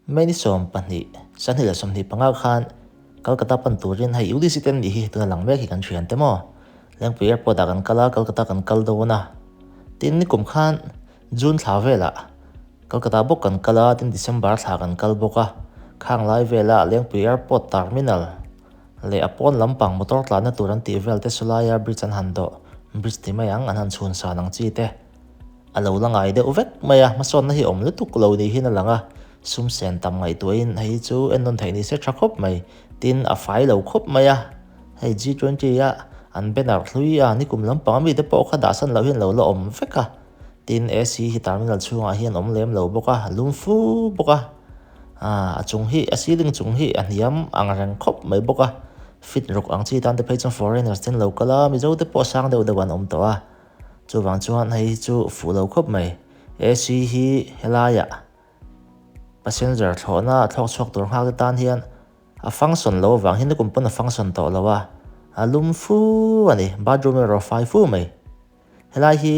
May ni 12, 2025 khan Kolkata pan turin hei UDC te an nih hi tuna lang mek hi kan thian te maw? Lengpui airport ah kan kal a, Kolkata kan kal dawn a. Tin nikum khan June thla velah Kolkata bawk kan kal a, tin December thla kan kal bawk a. Khang lai vela Lengpui airport terminal leh a pawn lampang motor tlanna tur an tih vel te sawlaia bridge an han dawh, bridge ti mai ang an han chhun san ang chi te. A lo la ngai deuh vek mai a, hmasawnna hi awm lutuk lo niin a lang a, sum sen tam ngaihtuahin hei hi chu en nawn theih ni se tha khawp mai, tin a fai lo khawp mai a, hei G twenty a an banner hlui a nikum lampang ami te pawh kha dahsan loh hian lo la awm vek a, tin AC hi terminal chhungah hian awm lem lo bawk a, a lum fu bawk a, ah a chung hi a ceiling chung hi a hniam ang reng khawp mai bawk a, fit ruk ang chi tan te phei chuan foreigners te an lo kal a, Mizo te pawh sang deuh deuh an awm tawh a. Chuvang chuan hei hi chu fuh lo khawp mai. AC hi helaiah passenger thlawhna thlawk chhuak tur nghak te tan hian a function lo avang hian nikum pawn a function tawh lo a, a lum fu a ni. Bathroom erawh a fai fu mai. Helai hi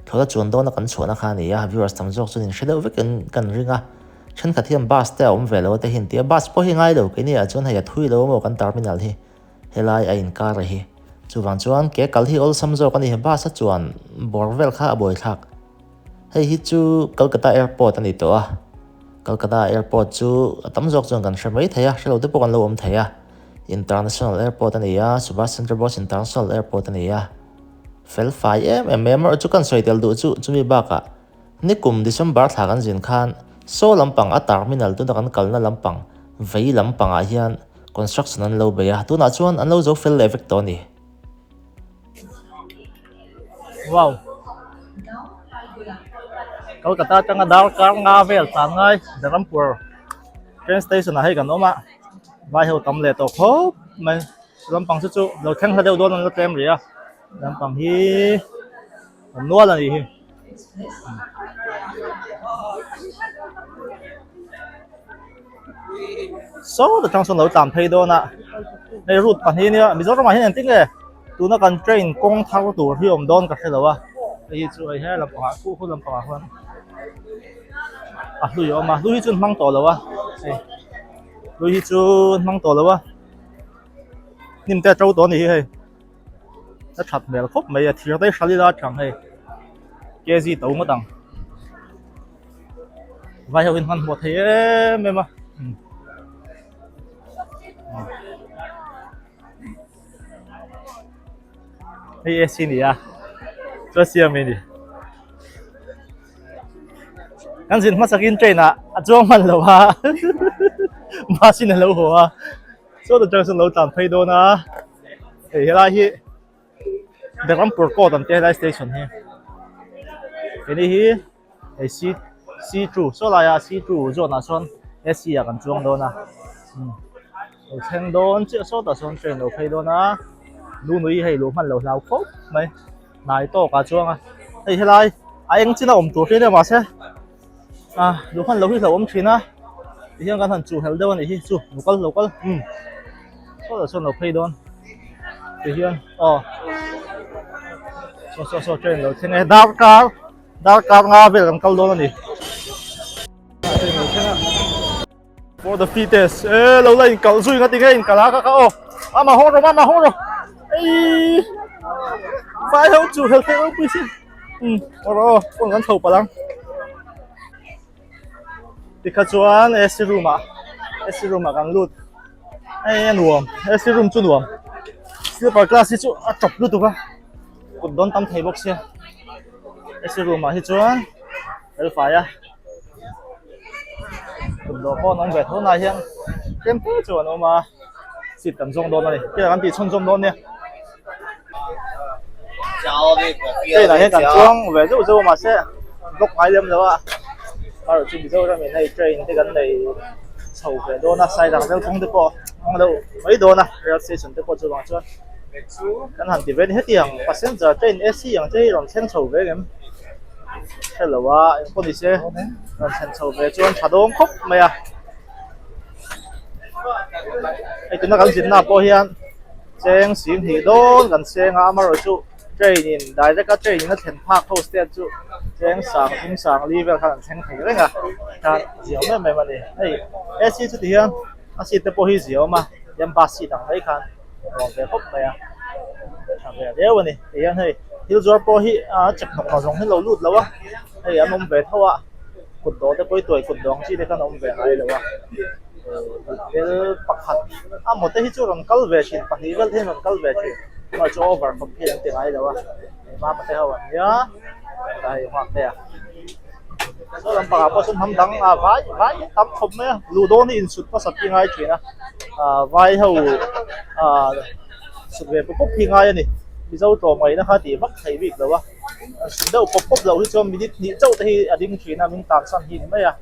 thlawhna chuan dawna kan chhuahna kha a ni a, viewers tam zawk chuan in hre deuh vekin kan ring a. Thenkhat hian bus te a awm ve lo a te hi an ti a, bus pawh hi ngai lo keini ah chuan hei a thui lo amaw kan terminal hi. Helai a inkar a hi. Chuvang chuan ke kal hi awlsam zawk a ni. Bus a chuan bawr vel kha a buaithlak. Hei hi chu Kolkata Airport a ni tawh a. Kolkata Airport chu a tam zawk chuan kan hre mai thei a, hre lo te pawh kan lo awm thei a. International Airport a ni a, Subhash Chandra Bose International Airport a ni a. Fel fai em em mai a, amaherawhchu kan sawi tel duh chu chumi bakah Nikum December thla kan zin khan saw lampang a terminal tuna kan kalna lampang vei lampangah hian construction an lo bei a, tunah chuan an lo zo fel leh vek tawh a ni. Wow! Kolkata atanga darkar nga vel tlan ngai Berhampur train station ah hei kan awm a, vai ho tam leh tawh khawp mai. Lampang chu chu lo thleng hla deuh dawn an la tlem rih a, lampang hi awm nual a nih hi. Saw ta tang sawn lo tlan phei dawn a hei route pahnih ania Mizoram ah hian engtin nge tuna kan train kawng thar tur hi awm dawn ka hre lo a hei hi chu hei he lampang ah khuh khu lampang ah khuan a hlui a awm a hlui hi chu an hmang tawh lo a hei hlui hi chu an hmang tawh lo a hnim te a to tawh a ni hi hei. A that hmel khawp mai a thir te hral ila tang hei kg to ngawt ang vai ho in hmanhmawh thei em em a hei AC ni a chuan siam mai ni kan zin hmasak in train ah a chuang hman lo a bus in a lo haw a saw ta tang sawn lo tlan phei dawn a. Hei helai hi Berhampur court an tia helai station hi keini hi hei C C two saw laiah C two zawn ah sawn AC ah kan chuang dawn a lo thleng dawn chiah sawtah sawn train lo phei dawn a lu nui hei luh hman lo hlau khawp mai hnai tawk ah chuang a hei helai a eng chin a awm tur hi ania mahse a luh hman loh hi hlauhawm thin a tihian kan han chuh helh deuh a nih hi chu lo kal lo kal umm saw sawn lo phei dawn tihian aw saw saw saw train lo thleng e darkar darkar nga vel kan kal dawn a ni train lo thleng a for the fittest e lo la in kalh zui nga tinge in kalh a ka ka aw ama hawng rawh mama hawng rawh ei vai ho chu helh theih ropui si. Um aw aw phone kan chho palh ang tikha chuan AC room ah AC room ah kan lut hei a nuam AC room chu nuam sleeper class hi chu a tawp lutuk a kut dawn tam thei bawk sia AC room ah hi chuan fel fai a kut dawh pawh an awm ve tho na hian tlem te chu an awm a seat kan zawng dawn a ni kila kan tih chhunzawm dawn nia. Train ah hian kan chuang ve zeuh zeuh a mahse block ngai lem lo a erawh chu Mizoram in hei train te kan nei chho ve dawn a sairang vel kawng te pawh hmang deuh mai dawn a rail station te pawh chuvang chuan kan han ti ve a ni hetiang passenger train AC ang te hi rawn thleng chho ve ngem hrelo a engpawh ni se rawn thlen chho ve chuan tha dawn khawp mai a hei tuna kan zinna ah pawh hian. Cheng sing hnih dawn kan seng a amaherawhchu train in direct a train in a thlen phak ho state chu Cheng sang thum sang li vel khan an thleng thei reng a, khan ziah awm em em a ni. Hei AC chu ti hian a seat te pawh hi ziah awm a, tihian bus seat ang mai khan nuam ve khawp mai a, tha ve viau a ni. Tihian hei thil zuar pawh hi a chek hnawk hnawk zawng hi lo lut lo a, hei an awm ve tho a, kut dawh te pawh hi tuai kut dawh ang chi te khan a awm ve ngai lo a, bel pakhat a maw te hi chu rawn kal ve thin pahnih vel te hi an rawn kal ve thin, chu over khawp hi an ti ngai lo a, mama te ho an nia. Hei nghak te a saw lampangah pawh sawn hnam dang ah vai vai tam khawp mai a luh dawn hi insut hmasa pi ngai thin a ah vai ho ah sut ve pawp pawp hi ngai a ni mizo tlawm ngaihna kha tih vak thei bik lo a sut deuh pawp pawp loh hi chuan minute hnih chauh te hi a ding thin a min tan san hi ni mai a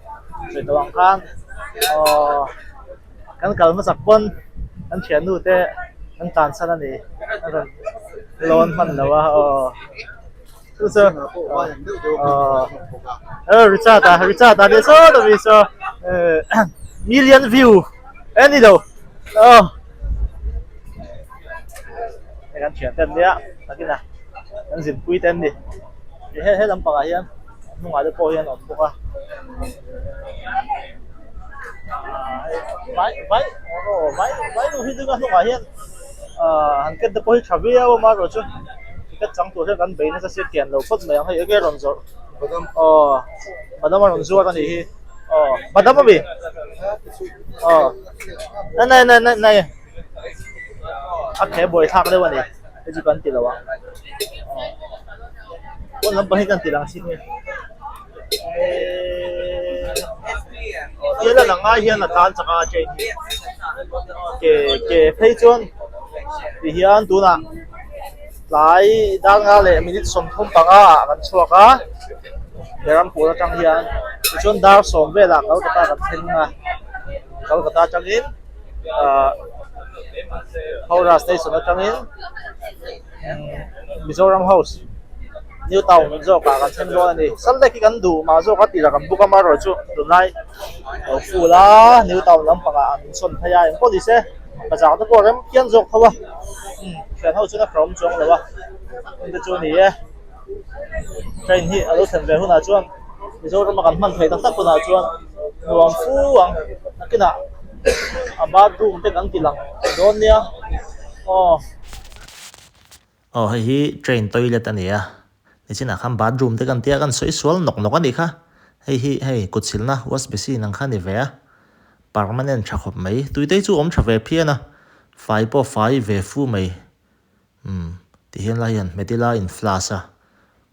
sawi tawh ang khan aw kan kal hmasak pawn kan thiannu te kan tan san a ni a rawn lawn hman lo a aw. Chu chu aw Richard a Richard a ni saw ta mi saw million view e ni lo aw hei kan thian te an nia takin a kan zinpui te an ni he he lampangah hian hnungah te pawh hian a awm bawk a vai vai aw vai vai nu hi chu a hnungah hian ahh han ken te pawh hi tha viau a amaherawhchu ticket chang tur hian kan bei nasa sia kian lo phawt mai ang hei enge rawn zawrh aw badam a rawn zuar a nih hi aw badam ami aw nai nai nai nai a khe buai thlak deuh a ni hei chu kan ti lo ang pawn lampang hi kan ti lang chin nge Tial a lang ai hian a tlan chak a train hi ke ke phei chuan ti hian tunah tlai dar nga leh minute 35 ah kan chhuak a Berhampur atang hian tichuan dar 10 velah Kolkata kan thleng a Kolkata atangin ah Howrah station atangin Mizoram House New Town zawkah kan thleng dawn a ni. Salt Lake hi kan duh mah zawk a tirah kan book a amaherawhchu tunlai lo full a New Town lampangah an sawn phei a engpawh ni se bazar te pawh a rem phian zawk tho a umm thian ho chuan a hreawm chuang lo a heng te chu a ni e train hi a lo thlen ve hunah chuan Mizoram a kan hman theih tak tak hunah chuan nuam fu ang nakinah a bathroom te kan ti lang dawn nia aw. Aw hei hi train toilet a ni a, nichinah khan bathroom te kan tia kan sawi sual nawk nawk a nih kha, hei hi hei kut silna wash basin ang kha a ni ve a, permanent tha khawp mai, tuitei chu awm tha ve phian a, fai pawh fai ve fu mai, umm tihian lai hian hmet ila in flash a,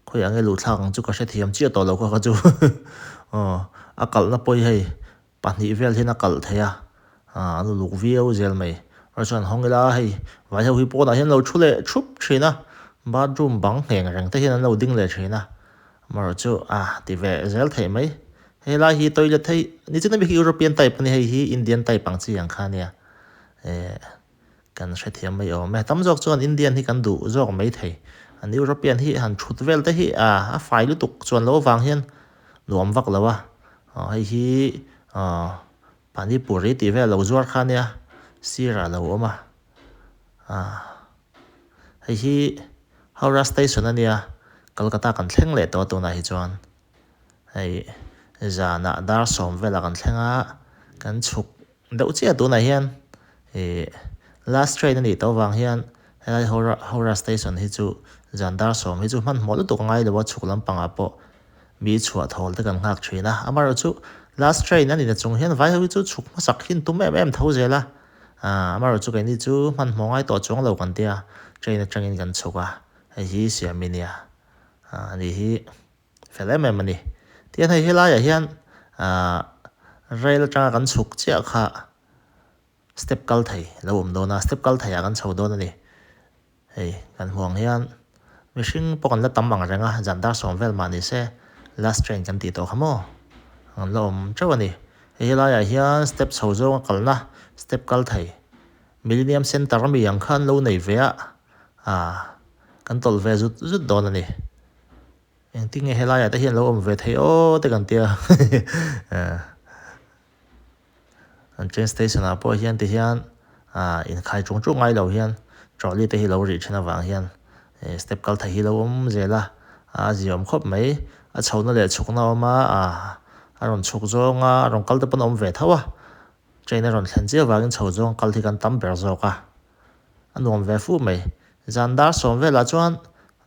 khawiah nge luhthlak ang chu ka hrethiam chiah tawh lo kha kha chu aw a kalhna pawh hi hei Pahnih vel hian a kalh thei a, aah an uluk viau zel mai. Rawh chuan hawng ila hei vai ho hi pawnah hian lo thu leh thup thin a, bathroom bang ngheng reng te hian an lo ding leh thin a, amaherawh chu ah ti ve zel theih mai. Hei lai hi toilet hei nichina mi khi European type a ni hei hi Indian type ang chi ang kha a nia eh kan hrethiam mai awm e. Tam zawk chuan Indian hi kan duh zawk mai thei. An European hi han thut vel te hi ah a fai lutuk chuan lo avang hian nuam vak lo a. Aw hei hi aw Panipuri tih vel lo zuar kha ania sir ah lo awm a. Ah hei hi Howrah station ania Kolkata kan thleng leh tawh a tunah hi chuan. Hei zanah dar 10 velah kan thleng a kan chhuk Deuh chiah tunah hian ih last train a nih tawh avang hian helai Howrah Howrah station hi chu zan dar 10 hi chu hmanhmawh lutuk a ngai lo a chhuk lampangah pawh mi chhuah thawl te kan nghak thin a amaherawhchu last train a ni na chung hian vai ho hi chu chhuk hmasak hi an tum em em tho zel a ah amaherawhchu keini chu hmanhmawh ngai tawh chuang lo kan tia train atangin kan chhuk a hei hi siam i nia ah ani hi. Fel em em a ni. Tihian hei helaiah hian aah rail atanga kan chhuk chiah kha step kal thei lo awm dawn a, step kal theiah kan chho dawn a ni. Hei kan hmuh ang hian mihring pawh kan la tam ang reng a, zan dar 10 vel mah ni se last train kan tih tawh kha maw an la awm teuh a ni. Hei helaiah hian step chho zawnga kalna step kal thei Millennium Centre ami ang kha an lo nei ve a, aah kan tawlh ve zut zut dawn a ni. Engtin nge helaiah te hian lo awm ve thei aw te kan tia an train station ah pawh hian ti hian ah inkhai chung chung ngai lo hian trolley te hi lo rih thin avang hian step kal thei hi lo awm zel a a ziawm khawp mai. A chhohna leh chhukna a awm a, ah a rawn chhuk zawng a, a rawn kal te pawn a awm ve tho a. Train a rawn thlen chiah vangin chho zawng kal hi kan tam ber zawk a, a nuam ve fu mai. Zan dar sawm velah chuan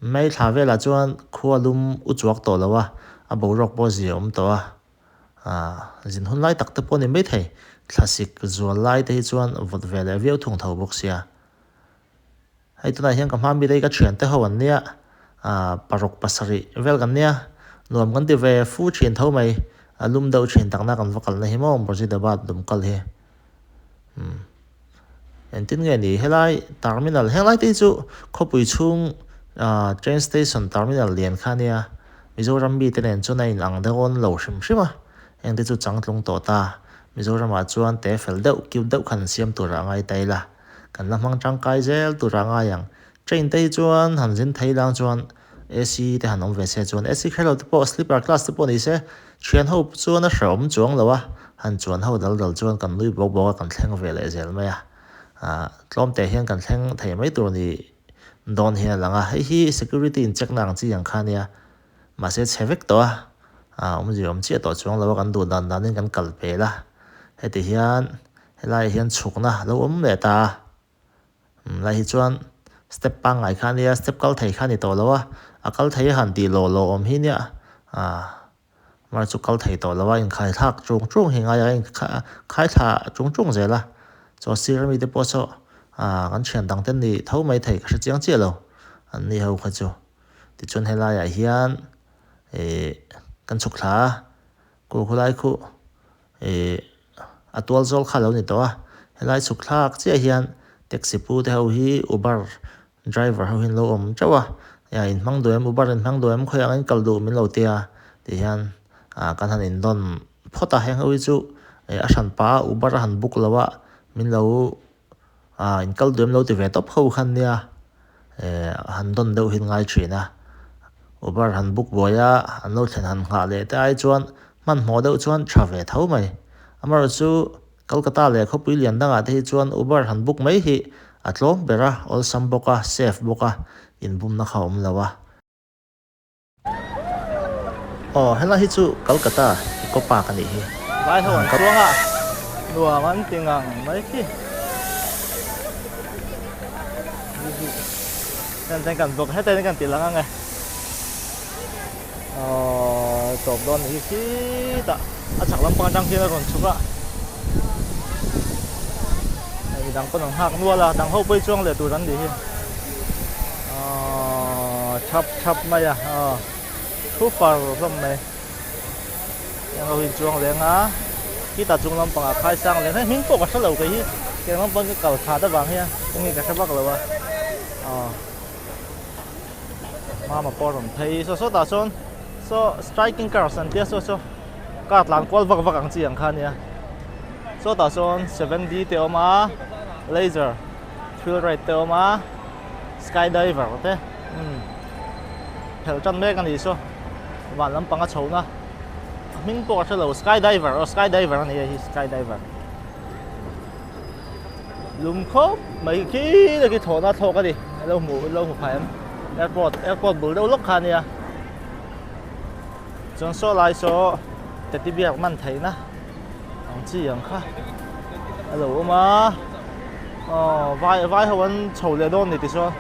May thla velah chuan khua lum u chuak tawh lo a, a boruak pawh zia awm tawh a. Ah, zin hun lai tak te pawh a ni maithei, thlasik zual lai te hi chuan vawt ve leh viau thung tho bawk sia. Hei tunah hian ka hma mi te hi ka thiante ho an nia, ah paruk pasarih vel kan nia, nuam kan ti ve fu thin tho mai, a lum deuh thin takna kan va kalna hi maw Murshidabad lum kal hi. Umm engtin nge ni helai terminal henglai te hi chu khawpui chhung ah train station terminal lian kha ania Mizoram mi te nen chuan a in ang deuh awn lo hrim hrim a, heng te chu changtlung tawh ta, Mizoramah chuan te fel deuh cute deuh khan an siam turah a ngai ta ila. Kan la hmang tangkai zel tura ngai ang. Train te hi chuan han zin thei lang chuan AC te han awm ve se chuan AC kher lo te pawh sleeper class te pawh ni se thian ho chuan a hrehawm chuang lo a, han chuan ho dal dal chuan kan nui bawk bawk a kan thleng ve leh zel mai a. Ahh tlawm teh hian kan thleng thei mai tur ni dawn hian a lang a, hei hi security in check na ang chi ang kha nia mahse chhe vek tawh a, ah awmzia awm chiah tawh chuang lo a kan duh dan danin kan kal pel a, heti hian helaiah hian chhukna a lo awm leh ta a, umm lai hi chuan step pangngai kha ania step kal thei kha a ni tawh lo a, a kal thei a han tih lawh lawh awm hi nia ah mar chu kal thei tawh lo a inkhai thlak chung chung hi ngai a inkhai thla chung chung zel a, chaw sir ami te pawh saw ah kan thian dang te ni tho mai thei ka hre chiang chiah lo an ni ho kha chu. Tichuan helaiah hian ih kan chhuk thla a, ku khawlai khu ih a tual zawl kha a lo ni tawh a, helai chhuk thlak chiah hian taxi pu te ho hi uber driver ho hi an lo awm teuh a, ah in hmang duh em uber in hmang duh em khawiah angin kal duh min lo tia ti hian ah kan han indawn phawt a, heng ho hi chu ih a hranpa a uber a han book lo a min lo. Ah in kal duh em lo ti ve tawp ho khan nia eh han dawn deuh hi ngai thin a uber han book buai a an lo thlen han nghah leh te ai chuan hmanhmawh deuh chuan tha ve tho mai amaherawhchu Kolkata leh khawpui lian dangah te hi chuan uber han book mai hi a tlawm ber a awlsam bawk a safe bawk a inbumna kha a awm lo a. Aw helai hi chu Kolkata Eco Park a nih hi. Vai ho an chuang a, nuam an ti ngang mai khi. Heng kan bawk heta hian kan ti lang ang e. Aw tawp dawn nih hi khitah a chhak lampang atang hian a rawn chhuk a. Hei midang pawn an nghak nual a, dang ho pawh hi chuang leh tur an nih hi. Aww thap thap mai a aw thu far hlawm mai heng ho hi chuang leng a khitah chung lampangah khai sang leng hei hming pawh ka hre lo kei hi tiang lampang ka kal that avang hian enge ka hre vak lo a aw mama pawh a rawn phei saw sawtah sawn saw striking cars an tia saw saw car tlan kual vak vak ang chi ang kha ania sawtah sawn 7D te a awm a laser thrill ride te a awm a. Skydiver te umm phelh tan mek a nih saw van lampang a chhohna a hming pawh ka hre lo skydiver aw skydiver a ni hei hi skydiver lum khawp mai khi leh khi thlawhna thlawk a ni a lo hmu lo hmu phai em airport airport bul deuh lawk kha a nia chuan saw lai saw teddy bear man theihna ang chi ang kha a lo awm a aw vai vai ho an chho leh dawn a ni tichuan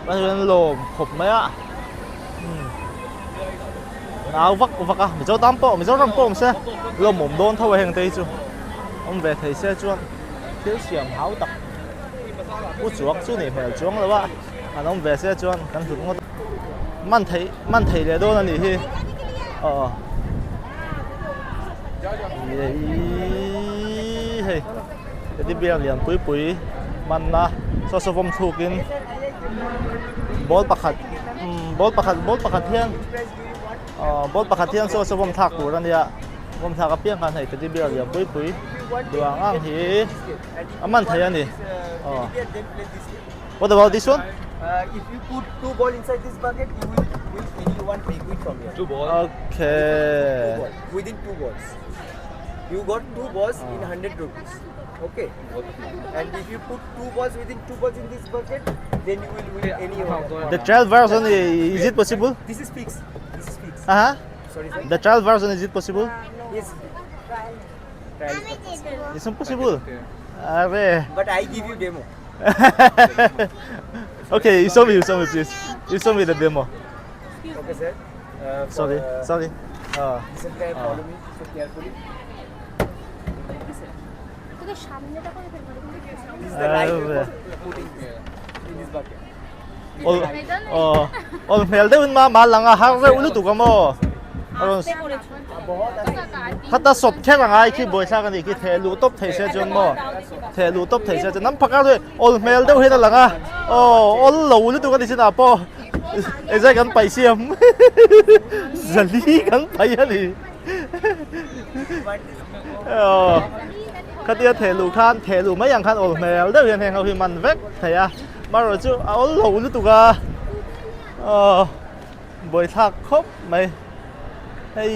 vai ho an lawm khawp mai a umm nau vak vak a mizo tan pawh mizoram pawh awm se lawmawm dawn tho a heng te hi chu awm ve thei se chuan thil siam hau tak u chuak chu nih hmel chuang lo a an awm ve se chuan kan hlut ngawt man theih man theih leh dawn a nih hi aw ihh hei teddy bear lian pui pui manna saw saw vawm thluk in ball pakhat umm ball pakhat ball pakhat hian aw ball pakhat hian saw saw vawm thlak tur a nia vawm thlak apiang khan hei teddy bear lian pui pui duh ang ang hi a man thei a ni aw. What about this one? Uh, if you put two ball inside this bucket, you will win any one liquid from here. Two ball. Okay. Two ball, within two balls. You got two balls in 100 rupees. Okay. And if you put two balls within two balls in this bucket, then you will win any one. The trail version, is it possible? This is fixed. This is fixed. Uh-huh. Sorry, sir. The trial version is it possible? Yes. Trial is not possible. It's impossible. Arey. But I give you demo. Okay, you show me, you show me please. You show me the demo. Okay, sir. Uh, for, Sorry, uh, sorry. Uh, Listen, guy, follow me so carefully. তোকে সামনেটা করে ফেলবো This is the right way Uh, for putting in this bucket. ol oh ol hmel deuhin ma ma lang a har reuh lutuk a maw a rawn khata sawt kher ang ai khi buaithlak a nih khi theh luh tawp thei se chuan maw theh luh tawp thei se chuan nam phak a ri ol hmel deuh hian a lang a aw ol lo lutuk a ni chinah pawh engzai kan paih siam zali kan paih a ni. Aw khatia theh luh khan theh luh mai ang khan awl hmel deuh hian heng ho hi man vek thei a marawh chu a awl lo lutuk a aw buaithlak khawp mai hei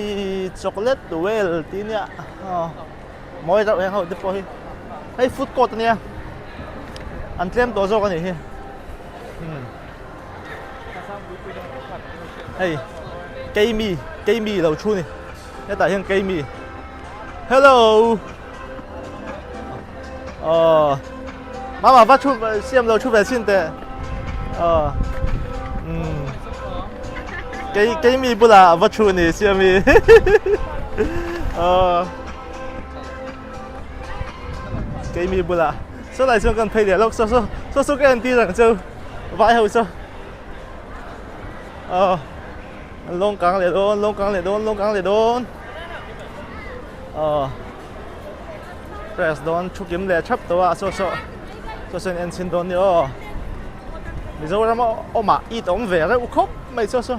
chocolate well tih nia aw mawi reuh heng ho te pawh hi hei food court ania an tlem tawh zawk a nih hi umm. Hei keimi keimi lo thu ni hetah hian keimi hello aw mama va thu siam lo thu ve chhin teh aw umm kei keimi bulah va thu ni siami aw keimi bulah saw lai chuan kan phei leh lawk saw saw saw saw ka entir ang cheu. Vai ho chu aw an lawng kang leh dawn lawng kang leh dawn lawng kang leh dawn aw press dawn thu kim leh thap tawh a saw saw saw saw in en chhin dawn ni aw Mizoram a awm ah it a awm ve reuh khawp mai saw saw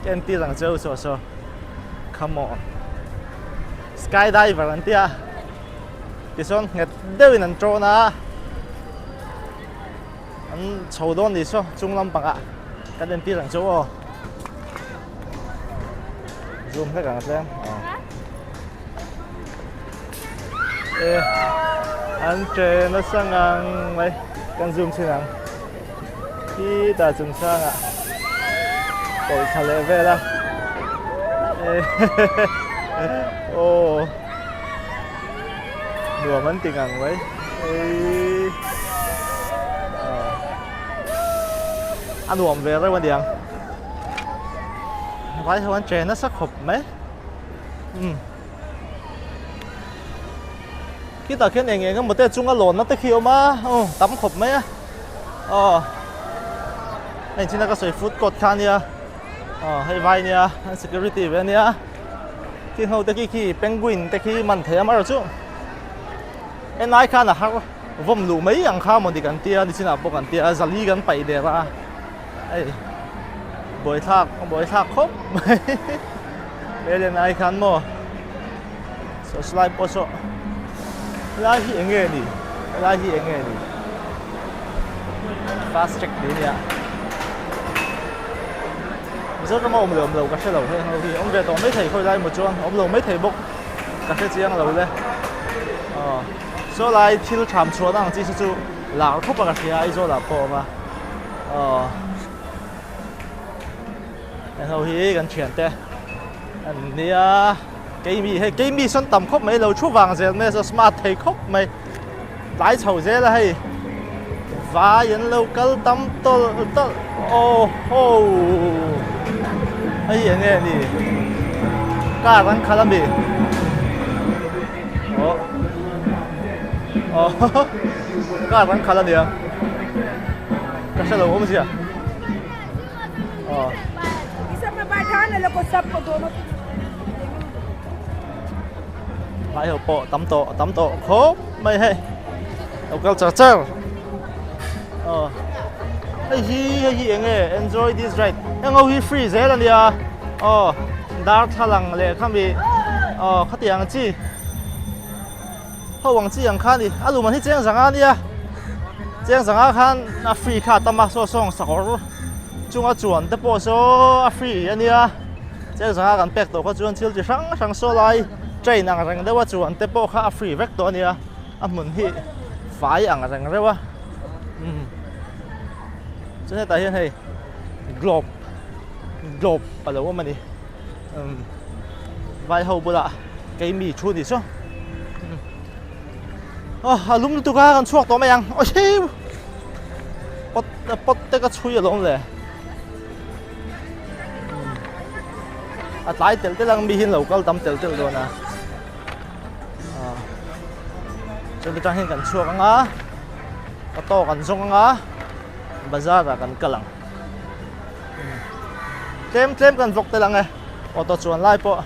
ka entir ang cheu saw saw come on skydiver an tia tichuan nghet deuhin an tawn a. An chho dawn ni saw chung lampangah kan entir ang chu aw. Zoom hlek ang a tlem. E an che nasa ngang mai kan zoom chhin ang. Khi ta chung sangah pawlh thla leh vel a. E aw. Nuam an ti ngang mai. Ei a nuam ve reuh a niang. Vai ho an che nasa khawp mai. Umm. Khitah khian eng eng emaw te chunga lawnna te khi a awm a, aw tam khawp mai a. Aw hei china ka sawi food court kha a nia. Aw hei vai nia an security ve a nia. Khi ho te khi khi penguin te khi man thei a amaherawh chu en ai khan a har vawm luh mai ang kha mawni kan tia nichinah pawh kan tia zali kan paih der a hei buaithlak buaithlak khawp mai hmel en ai khan maw saw slide pawh saw helai hi eng nge ni helai hi eng nge ni fast track tih a nia. Mizoram a awm leh awm lo ka hre lo hei ho hi awm ve tawh maithei khawi lai maw chuan awm lo maithei bawk ka hre chiang lo le aw saw lai thil tham chhuahna ang chi saw chu lar khawp a ka hria Aizawl ah pawh a awm a aw heng ho hi kan thian te an nia keimi hei keimi sawn tam khawp mai lo thu vang zel mai a smart thei khawp mai. Tlai chho zel a hei vai an lo kal tam tawlh tawlh aw ho hei eng nge ni car an khalh ami aw aw car an khalh ania ka hre lo awmzia aw. Vai ho pawh tam tawh tam tawh khawp mai hei lo kal char char aw hei hi hei hi eng nge enjoy this ride heng ho hi free zel a nia aw darthlalang leh khami aw khatiang chi ho ang chi ang kha a ni a luman hi cheng zanga a nia cheng zanga khan a free kha a tam a saw sawng sakawr chunga chuan te pawh saw a free a nia. Cheng zanga kan pek tawh kha chuan thil chi hrang hrang saw lai train ang reng deuh a chuan te pawh kha a free vek tawh a nia a hmun hi fai ang reng reuh a umm chuan hetah hian hei globe globe a lo awm a ni. Umm vai ho bulah keimi thu ni chu aw a lum lutuk a kan chhuak tawh mai ang aw hiu pot pot te ka chhui alawm le a tlai tel tel ang mi hian lo kal tam tel tel dawn a chuan atang hian kan chhuak ang a auto kan zawng ang a bazar ah kan kal ang. Tlem tlem kan vlog tel ang e auto chuan lai pawh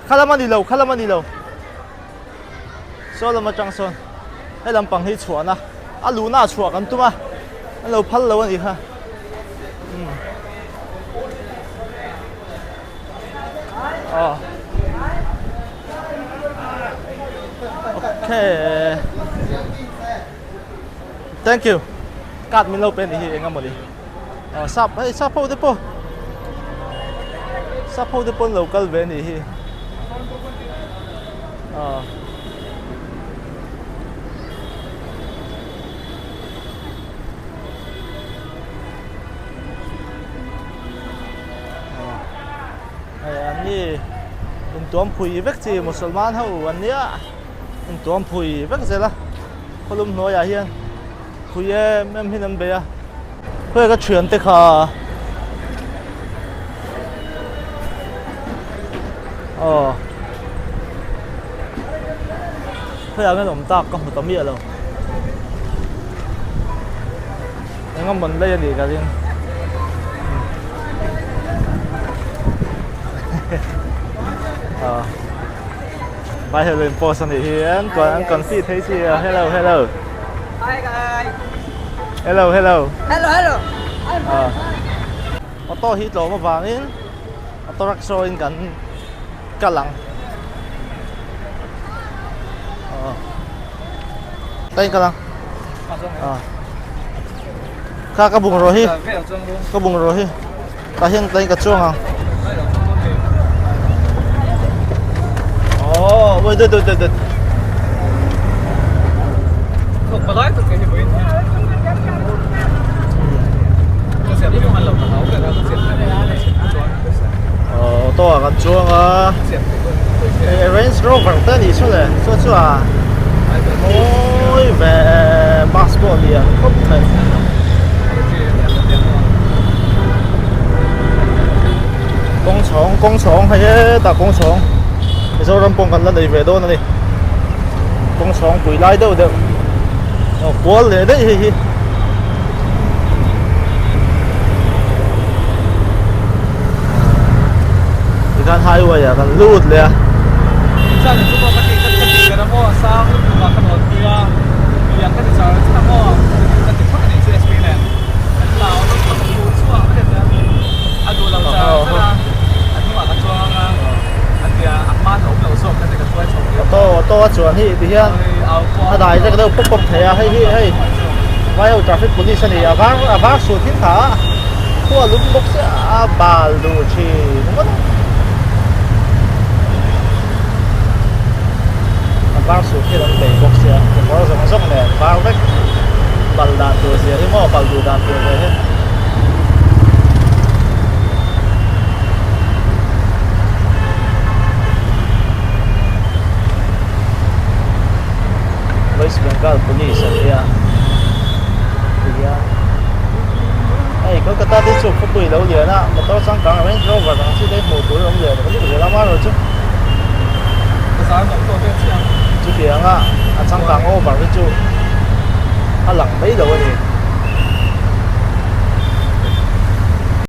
khalam a ni lo khalam a ni lo saw lam atang sawn he lampang hi chhuahna a luhna ah chhuah kan tum a an lo phal lo a nih kha aw okay. Thank you. Card min lo pe ni hi enga mawni. Aw sap hei sap ho te pawh sap ho te pawn lo kal ve ni hi. Aw. Hei an ni intuam phui vek chi Musalman ho an nia intuam phui vek zel a. Khawlum hnuaiah hian phui em em hian an bei a, khawi ka thian te kha aw khawiah nge an awm tak ka hmu ta miah lo eng a mawn lei a nih ka ring aw. Vai hello in post a nih hi an an confi thei chi a hello hello Hi guys Hello hello Hello hello Ah Auto hi tlawm avangin auto rickshaw in kan kal ang Aw Tain kal ang Ah Kha ka bungraw hi ka bungraw hi Tah hian tlai ka chuang ang. Oh, wait, wait, wait, wait. Oh, to ah kan chuang a. Range Rover te ni chu le. Chu chu a. Mawi ve bus pawh lian khawp mai. Kawng chhawng kawng chhawng hei hetah kawng chhawng Mizoram pawh kan la nei ve dawn a ni kawng chhawng pui lai deuh deuh aw kual leh daih hei hi. Tikhan highway ah kan lut leh a. Auto auto a chuan hi tihian a dai vek deuh pawp pawp thei a hei hi hei vai ho traffic police a ni a var a var suit hi tha a khua lum bawk sia a bal duh thin ngawt a a var suit hi an bei bawk sia kekawr zawng zawng nen var vek bal dan tur zia hi maw bal duh dan tur zia hi. West Bengal Police an nia tihian hei Kolkata te chu khawpui lo lian a motor changkang Range Rover ang chi te hmuh tur a awm leh rawh lutuk zel a amaherawh chu chutiang a a changkang over hi chu a lang mai lo a ni.